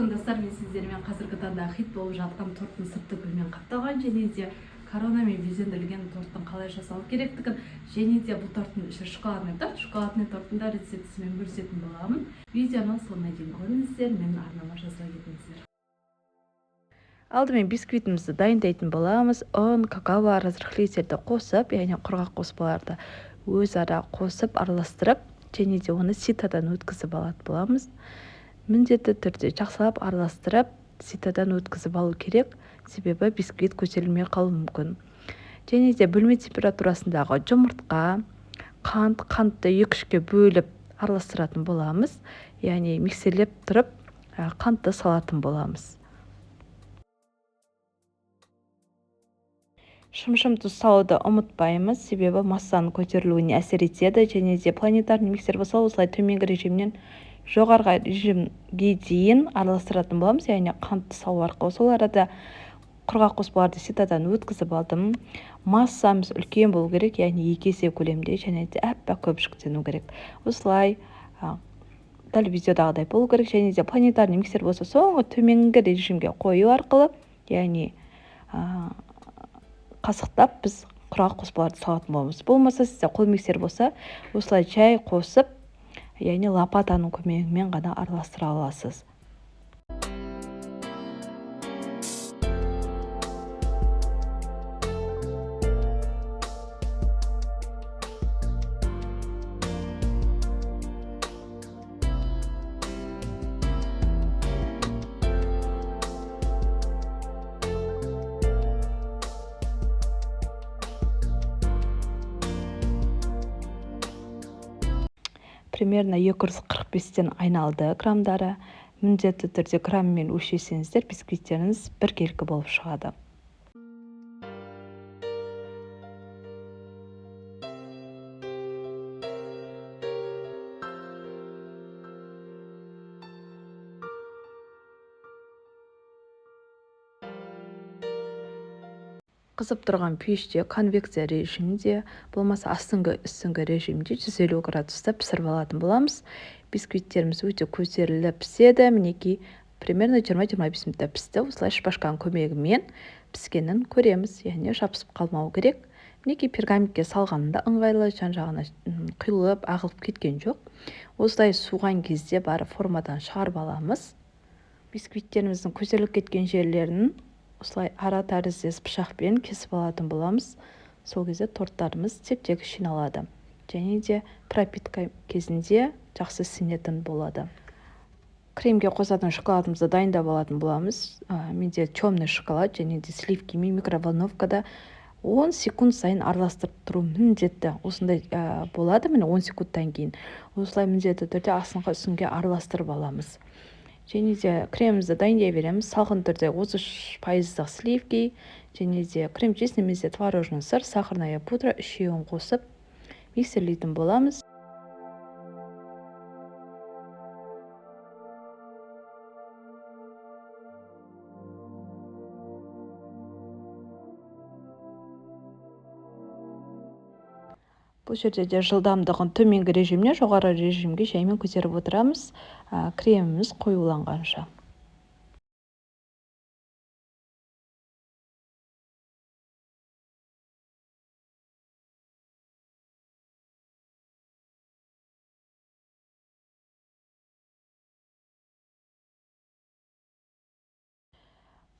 Күн, достар! Мен сіздермен қазіргі таңда хит болып жатқан торттың, сырты гүлмен қапталған және де коронамен безендірілген торттың қалай жасалу керектігін және де бұл торттың іші шоколадный торт, шоколадный торттың да рецептісімен бөлісетін боламын. Видеоның соңына дейін көріңіздер, менің арнама жазыла кетіңіздер. Алдымен бисквитімізді дайындайтын боламыз. Ұн, какао, разрыхлительді қосып, яғни құрғақ қоспаларды өзара қосып, араластырып және де оны ситодан өткізіп алатын боламыз. Міндетті түрде жақсылап араластырып, ситодан өткізіп алу керек, себебі бисквит көтерілмей қалуы мүмкін. Және де бөлме температурасындағы жұмыртқа, қант, қантты екі-үшке бөліп араластыратын боламыз, яғни миксерлеп тұрып қантты салатын боламыз. Шымшым тұз салуды ұмытпаймыз, себебі массаның көтерілуіне әсер етеді. Және де планетарный миксер болса, осылай төменгі режимнен жоғарғы режимге дейін араластыратын боламыз, яғни қантты салу арқылы. Сол арада құрғақ қоспаларды ситодан өткізіп алдым. Массамыз үлкен болу керек, яғни 2 есе көлемде, және де аппақ көпшіктену керек. Осылай, дәл видеодағыдай болу керек. Және де планетарный миксер болса, соңғы төменгі режимге қою арқылы, яғни қасықтап біз құрғақ қоспаларды салатын боламыз. Болмаса, сізде қол миксер болса, осылай жай қосып, яғни лопатаның көмегімен ғана араластыра аласыз. Примерно 245-тен айналды граммдары. Міндетті түрде грамммен өлшесеңіздер, бисквиттеріңіз біркелкі болып шығады. Қызып тұрған пеште конвекция режимінде, болмаса астыңғы үстіңгі режимде 150 градуста пісіріп алатын боламыз. Бисквиттеріміз өте көтеріліп піседі. Мінекей, примерно 20-25 минутта пісті. Осылай шпажканың көмегімен піскенін көреміз, яғни жабысып қалмау керек. Мінекей, пергаментке салғанында ыңғайлы, жан жағына құйылып, ағылып кеткен жоқ. Осылай суыған кезде барып формадан шығарып аламыз. Бисквиттеріміздің көтеріліп кеткен жерлерін осылай ара тәріздес пышақпен кесіп алатын боламыз. Сол кезде торттарымыз теп-тегіс жиналады және де пропитка кезінде жақсы сіңетін болады. Кремге қосатын шоколадымызды дайындап алатын боламыз. Менде темный шоколад және де сливкимен микроволновкада 10 секунд сайын араластырып тұру міндетті. Осындай болады, міне, 10 секундтан кейін осылай міндетті түрде астыңғы үстіңге араластырып аламыз. Және де кремімізді дайындай береміз. Салқын түрде 33 пайыздық сливки және де крем чиз немесе творожный сыр, сахарная пудра, үшеуін қосып миксерлейтін боламыз. Бұл жерде де жылдамдығын төменгі режимнен жоғары режимге жаймен көтеріп отырамыз, креміміз қоюланғанша.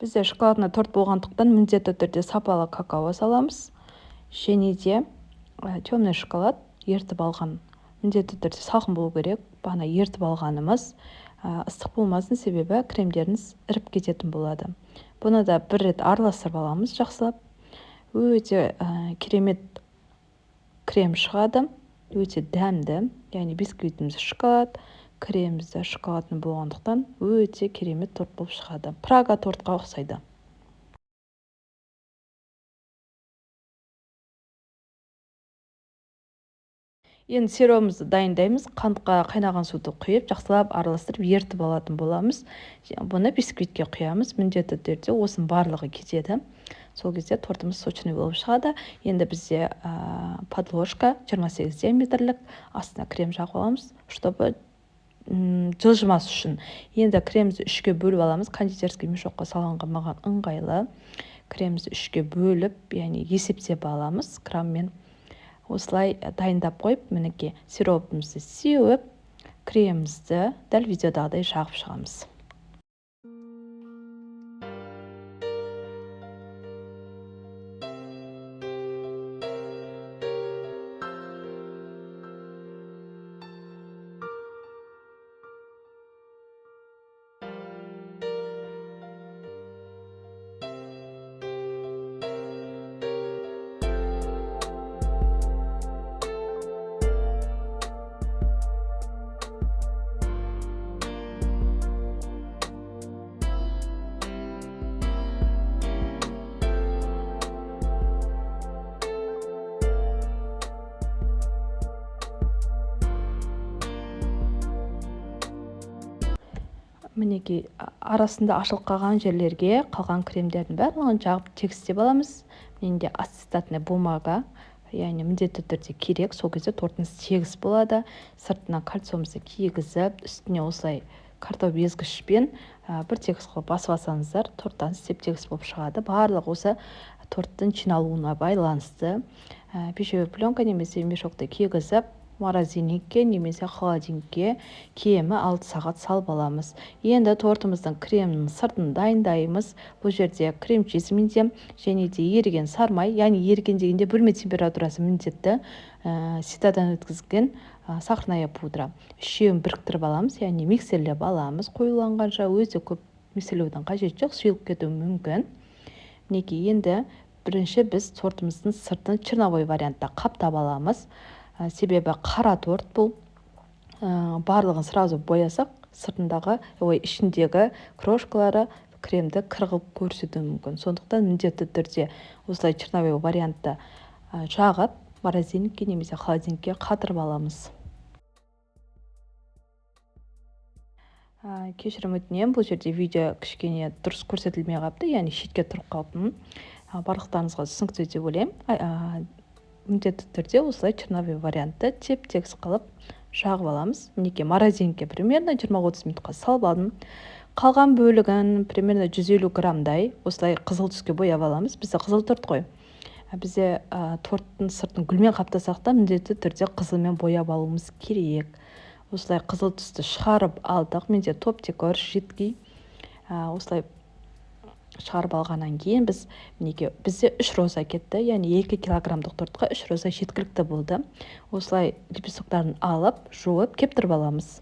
Бізде шоколадный торт болғандықтан, міндетті түрде сапалы какао саламыз және де темный шоколад ерітіп алған. Міндетті түрде салқын болу керек, бағана ерітіп алғанымыз, ыстық болмасын, себебі кремдеріңіз іріп кететін болады. Бұны да бір рет араластырып аламыз жақсылап. Өте керемет крем шығады, өте дәмді, яғни бисквитіміз шоколад, креміміз де шоколадный болғандықтан, өте керемет торт болып шығады, прага тортқа ұқсайды. Енді сиробымызды дайындаймыз. Қантқа қайнаған суды құйып, жақсылап араластырып, ерітіп алатын боламыз. Бұны бисквитке құямыз. Міндетті түрде осының барлығы кетеді, сол кезде тортымыз сочный болып шығады. Енді бізде подложка 28 диаметрлік, астына крем жағып аламыз, чтобы Жылжымас үшін. Енді кремімізді үшке бөліп аламыз. Кондитерский мешокқа салғанға маған ыңғайлы. Кремімізді үшке бөліп, яғни есептеп аламыз граммен. Осылай дайындап қойып, мінекей, сиропымызды сеуіп, кремімізді дәл видеодағыдай жағып шығамыз. Мінекей, арасында ашылып қалған жерлерге қалған кремдердің барлығын жағып, тегістеп аламыз. Менде ацетатная бумага, яғни міндетті түрде керек, сол кезде тортыңыз тегіс болады. Сыртына кольцомызды кигізіп, үстіне осылай картоп езгішпен бір тегіс қылып басып алсаңыздар, торттарыңыз теп тегіс болып шығады. Барлығы осы торттың жиналуына байланысты. Пищевой пленка немесе мешокты кигізіп, морозильникке немесе холодильникке кемі 6 сағат салып аламыз. Енді тортымыздың кремінің сыртын дайындаймыз. Бұл жерде крем чиз менде және де еріген сармай, яғни еріген дегенде бөлме температурасы міндетті, ситодан өткізген сахарная пудра. Үшеуін біріктіріп аламыз, яғни миксерлеп аламыз. Қоюланғанша өте көп миксерлеудің қажеті жоқ, сұйылып кетуі мүмкін. Мінекей, енді бірінші біз тортымыздың сыртын черновой вариантта қаптап аламыз. Себебі қара торт бұл. Барлығын сразу боясақ, сыртындағы, ой, ішіндегі крошкалары кремді кір қылып көрсетуі мүмкін. Сондықтан міндетті түрде осылай черновой вариантта жағып, морозильникке немесе холодильникке қатырып аламыз. Кешірім өтінемін, бұл жерде видео кішкене дұрыс көрсетілмей қалыпты, яғни шетке тұрып қалыппын. Барлықтарыңызға түсінікті деп ойлаймын. Міндетті түрде осылай черновой вариантты теп тегіс қылып жағып аламыз. Мінекей, морозильникке примерно 20-30 минутқа салып алдым. Қалған бөлігін, примерно 150 граммдай, осылай қызыл түске бояп аламыз. Бізде қызыл торт қой. Бізде торттың сыртын гүлмен қаптасақ та, міндетті түрде қызылмен бояп алуымыз керек. Осылай қызыл түсті шығарып алдық. Менде топ декор жидкий. Осылай шығарып алғаннан кейін біз, мінекей, бізде үш роза кетті, яғни 2 килограммдық тортқа үш роза жеткілікті болды. Осылай лепестоктарын алып, жуып, кептіріп аламыз.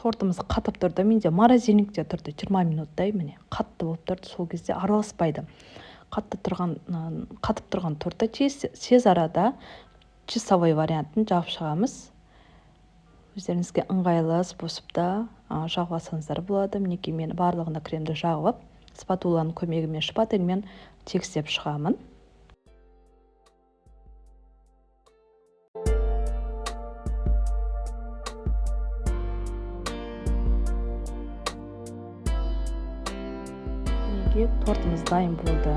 Тортымыз қатып тұрды, менде морозильникте тұрды 20 минуттай. Міне, қатты болып тұрды, сол кезде араласпайды. Қатты тұрған, қатып тұрған тортты тез арада чистовой вариантын жағып шығамыз. Өздеріңізге ыңғайлы способта жағып алсаңыздар болады. Мінекей, мен барлығына кремді жағып, спатуланың көмегімен, шпательмен тегістеп шығамын. Мінекей, тортымыз дайын болды.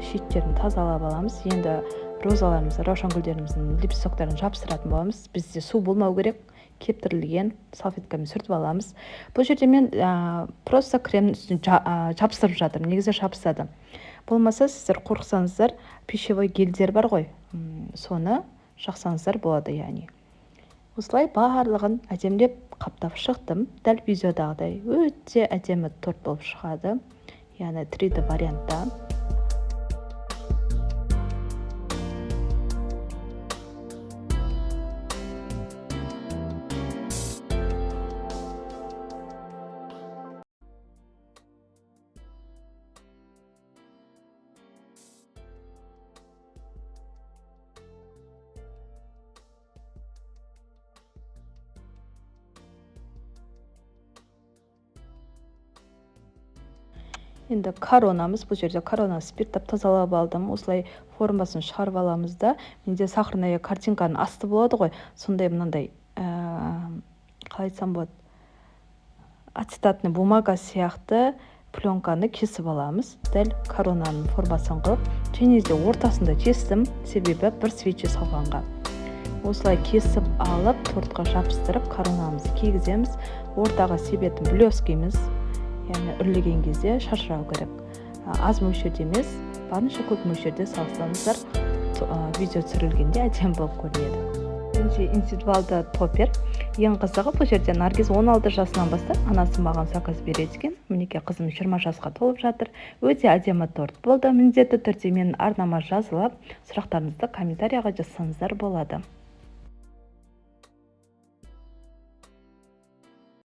Шеттерін тазалап аламыз. Енді розаларымызды, раушан гүлдеріміздің лепестоктарын жабыстыратын боламыз. Бізде су болмау керек, кептірілген салфеткамен сүртіп аламыз. Бұл жерде мен просто кремнің үстіне жабыстырып жатырмын. Негізі жабысады. Болмаса, сіздер қорықсаңыздар, пищевой гельдер бар ғой, соны жақсаңыздар болады. Яғни осылай барлығын әдемілеп қаптап шықтым. Дәл видеодағыдай өте әдемі торт болып шығады, яғни 3D вариантта. Енді коронамыз. Бұл жерде коронаны спирттап тазалап алдым. Осылай формасын шығарып аламыз да, менде сахарная картинканың асты болады ғой, сондай мынандай. Қалай айтсам болады, ацетатный бумага сияқты пленканы кесіп аламыз, дәл коронаның формасын қылып. Және де ортасында кестім, себебі бір свеча салғанға. Осылай кесіп алып, тортқа жабыстырып, коронамызды кигіземіз. Ортаға себетін блескиміз, яғни үрлеген кезде шашырау керек. Аз мөлшерде емес, барынша көп мөлшерде салсаңыздар, видео түсірілгенде әдемі болып көрінеді. Бірінші индивидуалды топпер. Ең қызығы, бұл жерде Наргиз 16 жасынан бастап анасы маған заказ береді екен. Мінекей, қызым 20 жасқа толып жатыр. Өте әдемі торт болды. Міндетті түрде менің арнама жазылып, сұрақтарыңызды комментарияға жазсаңыздар болады.